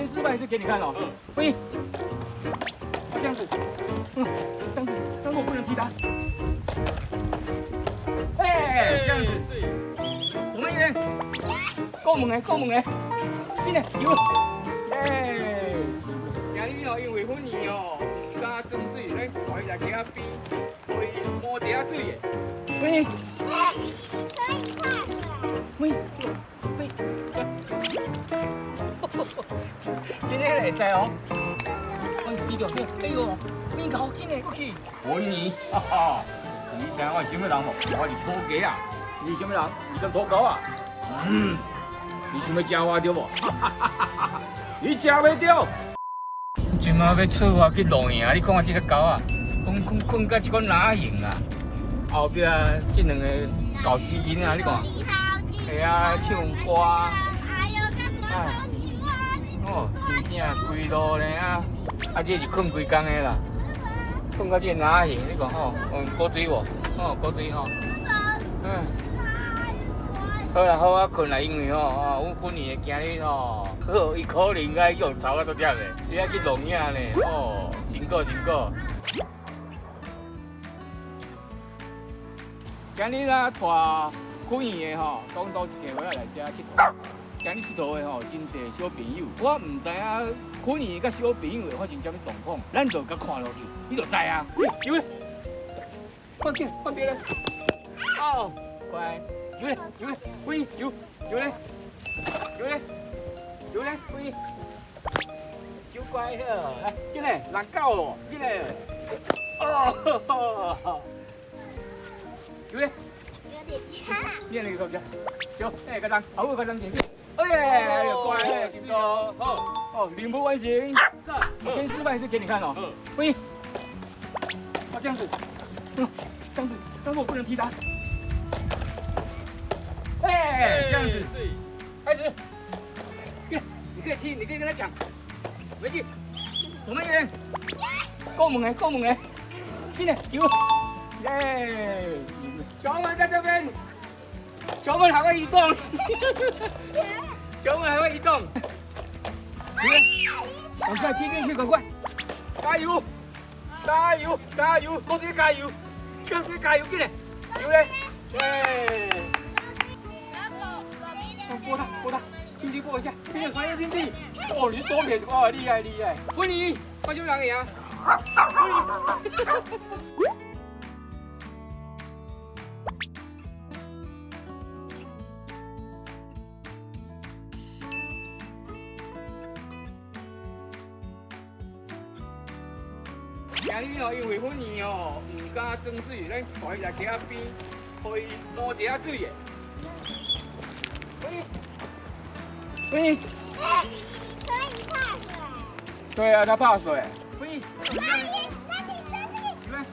示範一次給你看哦。喂，這樣子，嗯，這樣子，但是我不能踢他。哎，這樣子，什麼意思？過門的，過門的，進來，有。哎，今日哦，因為粉兒哦，唔敢耍水，咱帶伊來溪仔邊，予伊摸一下水的。喂，喂，喂，真的會使哦。哎，對對對，哎呦，變高緊的，過去。粉兒，哈哈，你知影我是啥物人無？我是土雞啊！你是啥物人？你敢土狗啊？嗯，你想欲食我對無？哈哈哈哈，你食袂著。這馬欲出發去露營，你看我這隻狗啊，睏睏睏甲這款懶型啊！後壁這兩個搞死囡仔，你看，會啊唱歌，啊，哦，真正規路呢啊，啊這是睏規工的啦，睏到這個懶型，你看吼，嗯，古錐無？吼，古錐吼，嗯，好啦好啊，睏啦，因為吼，哦，阮粉兒的今日吼，好，伊可能愛用吵甲足忝的，伊愛去露營呢，哦，辛苦辛苦。今日啊，帶粉兒的吼，講到一家伙仔來遮𨑨迌。今日𨑨迌的吼，真濟小朋友，我毋知影粉兒佮小朋友會發生啥物狀況，咱就共看落去，你就知啊。有咧，放邊放邊咧，哦，乖，有咧有咧，粉兒有有咧有咧有咧，粉兒，有乖呵，來進來，來狗咯，進來，哦，有咧。你那個叫，哎，較重，好，較重點。哎，乖，是哦，好，哦，任務完成。我先示範一次給你看哦。喂，啊，這樣子，嗯，這樣子，但是我不能踢他。哎，這樣子，開始。你可以踢，你可以跟他搶，沒事。什麼意思？過門的，過門的，進來，球。耶！球門在這邊，球門還會移動，球門還會移動。趕快踢進去，趕快！加油！加油！加油！國際加油！國際加油，進來！球嘞！耶！撥他，撥他，輕輕撥一下，輕輕傳一下進去。哦，你左撇子，哇，厲害厲害！芬妮，快去兩個贏。今日哦，因為粉兒哦，毋敢耍水，咱帶伊來溪仔邊，予伊摸一下水的。粉兒，粉兒，所以怕水。對啊，他怕水。粉兒，那裡，那裡，那裡。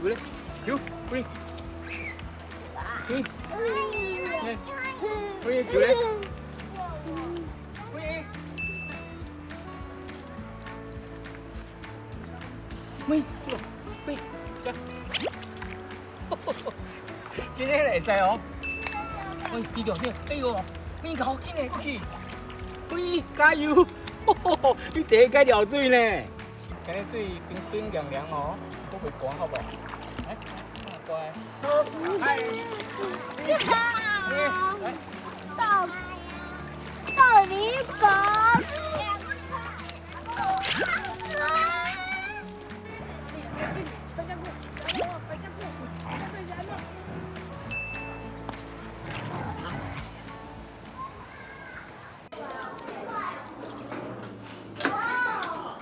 有咧，有，粉兒，粉兒，粉兒，有咧。喂，喂，真的會使哦。喂，對對對，哎呦，變高緊的過去。喂，加油！你第一個撩水呢。今日水冰冰涼涼哦，不會寒好無？來，乖。來。到到你狗。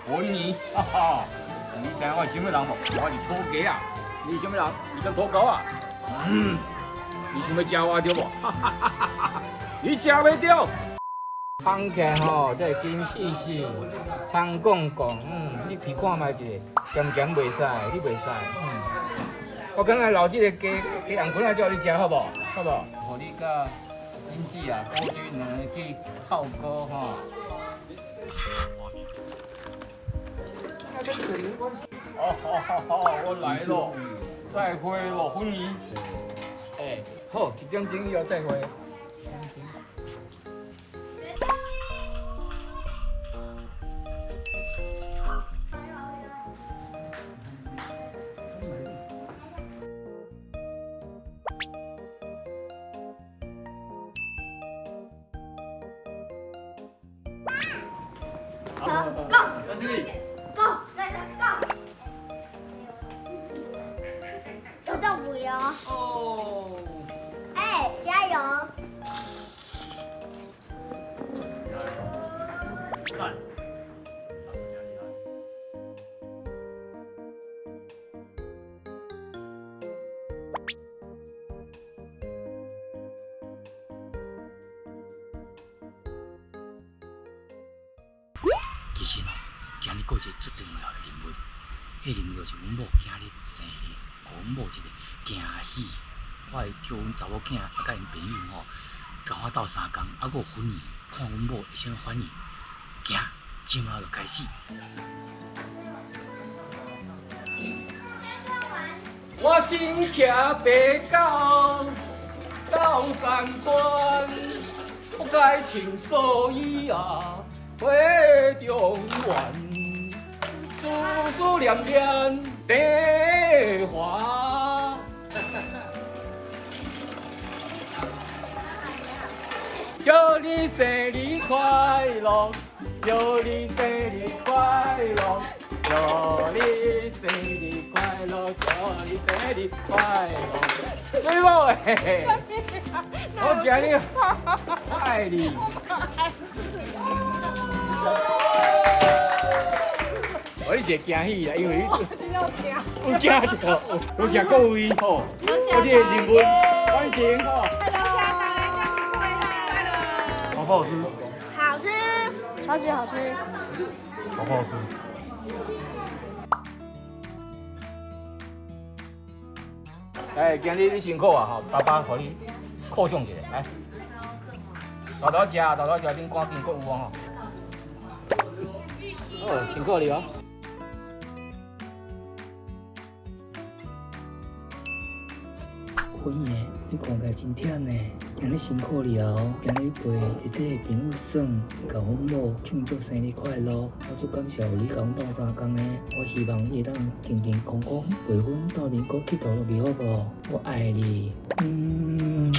粉兒，哈哈，你知影我是啥物人無？我是土雞啊！你是啥物人？你敢土狗啊？嗯，你想欲食我對無？哈哈哈哈，你食袂著。捧起來吼，這個緊細細，通講講，嗯，你鼻看覓一下，鹹鹹袂使，你袂使，嗯。我剛才留這個雞雞紅棍仔，叫你食好無？好無？予你佮恁姊啊，孤軍兩个去靠歌吼。哦，好好好，我來咯，再會咯，粉兒。哎，好，一點鐘以後再會。Go 专注力。 Go go。有豆腐哟。哦。哎，加油！赞。其實哦，今日閣有一個足重要的任務，彼個任務就是阮某今日生日，予阮某一個驚喜。我會叫阮查某囝啊，佮𪜶朋友吼，共我鬥相共，啊，閣有粉圓，看阮某會啥物反應。行，這馬就開始。我身騎白狗到三關，我該穿素衣啊回中原，思思念念地華。祝你生日快樂，祝你生日快樂，祝你生日快樂，祝你生日快樂。水某的，我今日愛你。我你一個驚喜啦，因為你有驚著，多謝各位吼，我這個任務完成吼。好不好吃？好吃，超級好吃。好不好吃？哎，今日你辛苦啊吼，爸爸予你犒賞一下，來。豆豆食，豆豆食，恁趕緊閣有哦吼。好，辛苦你哦。粉圓，你看起來真忝呢，今日辛苦你哦，今日陪一這個朋友耍，共阮某慶祝生日快樂，我足感謝有你共阮鬥相共的，我希望你會當健健康康陪阮鬥陣閣𨑨迌落去好無？我愛你，嗯。